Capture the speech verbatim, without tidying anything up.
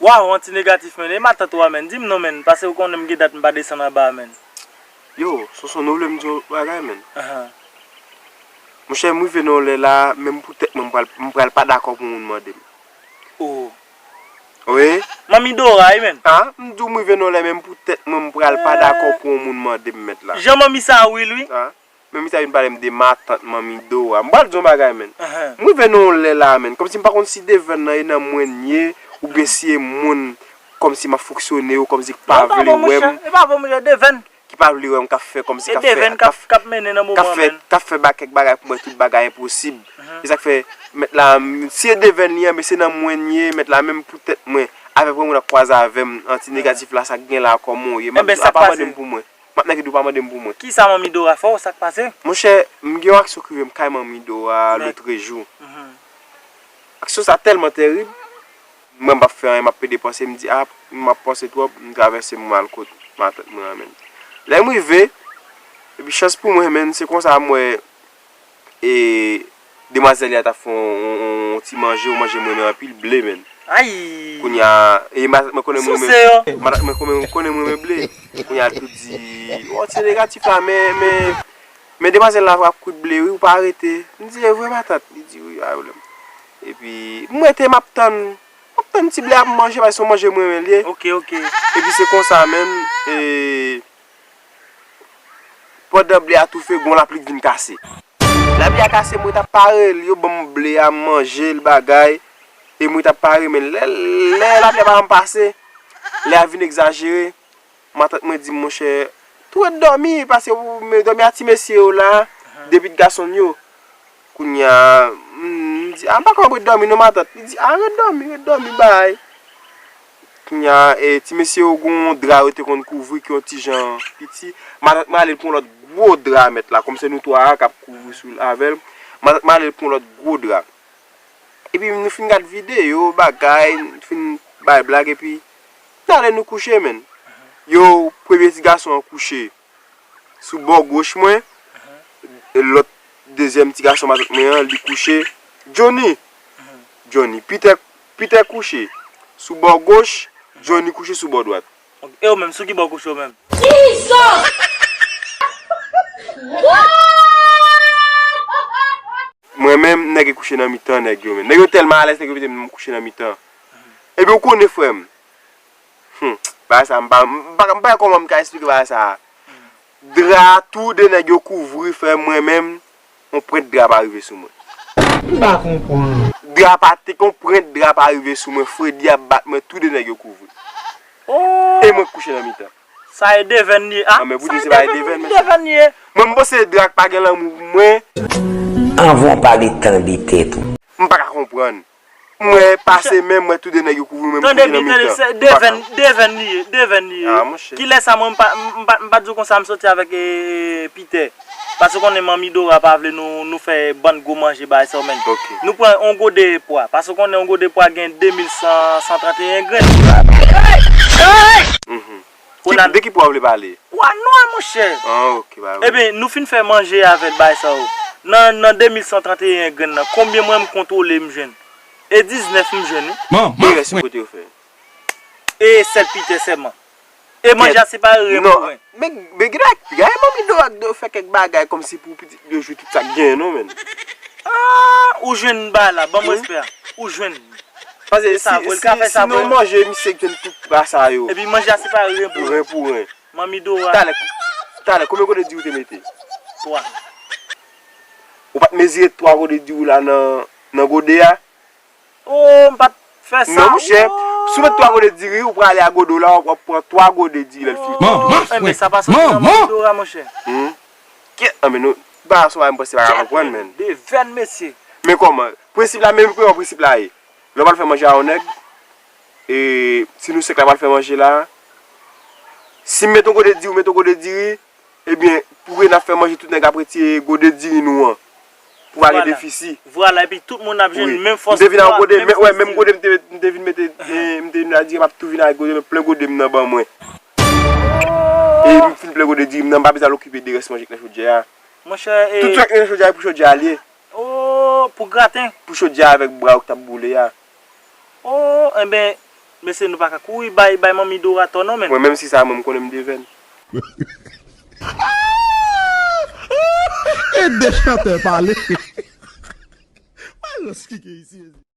Waw, anti negatif, menn. E matant ou a, menn? Di m non, menn, paske ou konnen m gen dat m pa desann anba a, menn. Yo, Sonson, nou vle m di yon bagay, menn? Ahan. Monchè, m rive nan yon lè la, menm pou tèt mwen, m pral, m pral pa dakò pou yon moun mande m. Oh. Wi. Manmi Dora, wi, menn. Ah, m di w m rive nan yon lè, menm pou tèt mwen, m pral pa dakò pou yon moun mande m, mèt la. Jan manmi sa wil, wi. Ah, menm sa vin pale m de matant, manmi Dora. M pral di yon bagay, menn. Ahan. M rive nan yon lè la, menn. Kòmsi m pa konn si devenn nan e nan mwen l ye, oubyen si e moun, kòmsi m ap fonksyone yo, kòmsi k pa vle wè m. E pa bon, monchè, devenn. Ki pa vle wè m k ap fè kòmsi k ap fè devenn k ap k ap mennen nan moman, menn. K ap fè bagay pou mwen tout bagay enposib. E sa k fè, mèt la, si e devenn li an, men se nan mwen l ye, mèt la, menm pou tèt mwen, avèk moun ap kwaze avè m, anti negatif la, sa k gen la, kòman w ye? M ap di w, a pa mande m pou mwen. M ap nèg ki di w pa mande m pou mwen. Kisa manmi Dora fè w, sa k pase? Monchè, m gen yon aksyon k rive m kay manmi Dora lotrejou. Aksyon sa tèlman tèrib, mwen m p ap fè anyen, m ap pede panse, m di, a, m ap panse twòp, m travèse m al kot matant mwen an, menn. Lè m rive, epi chans pou mwen, menn, se konsa m wè, e, demwazèl li a t ap fè yon, yon, yon ti manje, yon manje m renmen anpil, ble, menn. Ay! Kounye a, e, matant mwen konnen m renmen, Souse yo. Matant mwen konnen, konnen m renmen ble. Kounye a l tou di, o, ti negatif la, men, men, men demwazèl la ap kwit ble, wi, ou pa rete. M di, e vre, matant? Li di, wi, pa pwoblèm. Epi, m rete, m ap tann. M ap tann ti ble a pou m manje, paske se yon manje m renmen l ye. Ok, ok. Epi se konsa, menn, e, pandan ble a toufe, gon lapli k vin kase. Lapli a kase, mwen t ap pare l, yo ban m ble a, m manje l, bagay. E mwen t ap pare, menn, lè, lè lapli a pa janm pase, lè a vin egzajere, matant mwen di m, monchè, tou ret dòmi, paske ou, men dòmi a ti mesye yo la, de pitit gason m yo. Kounye a, m di, a, m pa ka ret dòmi non, matant. Li di, a, ret dòmi, ret dòmi, bay. Kounye a, e, ti mesye yo gon dra yo te konn kouvri ki yon ti jan piti. Matant mwen ale l pou yon lòt gwo dra, mèt la, kòm se nou twa a k ap kouvri sou l avè l. Matant mwen ale l pou yon lòt gwo dra. Epi nou fin gad videyo, bagay, nou fin bay blag, epi n ale nou kouche, menn. Yo, premye ti gason an kouche sou bò goch mwen, e lòt dezyèm ti gason matant mwen an, li kouche. Johnny, Johnny, Peter, Peter kouche sou bò goch, Johnny kouche sou bò dwat. E ou menm, sou ki bò kouche ou menm? Mwen menm, nèg yo kouche nan mitan, nèg yo menm. Nèg yo tèlman alèz, nèg yo mete m kouche nan mitan. Epi ou konnen, frè m. Hmm, bagay sa, m pa, m pa, m pa kòman m ka esplike bagay sa. Dra, tou de nèg yo kouvri, frè m, mwen menm, yon pwent dra pa rive sou mwen. M pa konprann. Dra pa te, yon pwent dra pa rive sou mwen, Fredi ap bat mwen, tou de nèg yo kouvri. E mwen k kouche nan mitan. Sa e devenn li ye. Ah, men pou di se pa e devenn, men devenn li ye. Mwen, m panse dra k pa gen lanmou pou mwen. Anvan w pale, tande tèt ou. M pa ka konprann. Mwen pase men, mwen tou de nèg yo kouvri mwen, m kouche nan mitan. Devenn, devenn li ye, devenn li ye. Kilè sa mwen, m pa, m pa, m pa di w konsa m soti avèk, e, Peter. Paske w konnen manmi Dora pa vle nou, nou fè bann gwo manje bagay sa yo, menn. Nou pran yon gode pwa. Paske w konnen yon gode pwa gen de mil san, san trant e yen grenn. De ki pwa w vle pale? Pwa nwa, monchè. Ah, ok, ba wi. Ebyen, nou fin fè manje avèk bagay sa yo. Nan, nan de mil san trant e yen grenn nan, konbyen mwen m kontwole m jwenn? E diznèf m jwenn, wi. E rès yo kote yo fè? E sèl Peter sèlman. E manje a separe ren pou ren. Men, men gen, gade manmi Dora fè kèk bagay kòmsi pou pitit yo jwi tout sa k genyen non, menn. Ah, ou jwenn bagay la, ban m respè a. Ou jwenn. Paske si, si, si nou manje, misye k jwenn tout pwa sa yo. Epi manje a separe ren pou ren. Ren pou ren. Manmi Dora. Talè, talè, konbyen gode diri w te mete? Twa. Ou pa t mezire twa gode diri w la nan, nan gode a? Oh, m pa t fè sa. Non, monchè. Si w met twa gode diri, ou prale a gode w la, w ap pran twa gode diri lè l fini. Enben, sa pa soti nan manmi Dora, monchè. Kèt, anben nou, bagay sa m panse pa ka konprann, menn. Devenn, mesye. Men kòman? Prensip la, menm kòman prensip la ye? Lè w pral fè manje a yon nèg, e, si nou senk la pral fè manje la, si m met yon gode diri, ou met yon gode diri, ebyen, pou n ap fè manje, tout nèg ap retire gode diri nou an. Pou pa gen defisi. Vwala, epi tout moun ap jwenn menm fòs. M te vin ak gode, wè, menm gode m te, m te vin mete, e, m te vin la diri, m ap tou vin ak gode, men plen gode m nan ban mwen. E m fin plen gode diri m nan, m pa bezwen al okipe de rès manje k nan chodyè a. Monchè, e. Tout sa k nan chodyè a, e pou chodyè a l ye. Oh, pou graten. Pou chodyè a avèk bwa w k t ap boule a. Oh, enben, Mesye, nou pa ka kouri bay, bay manmi Dora tò non, men. Mwen menm si sa, mwen, m konnen m devèn. E de chantè pale. Malòs ki gen isi.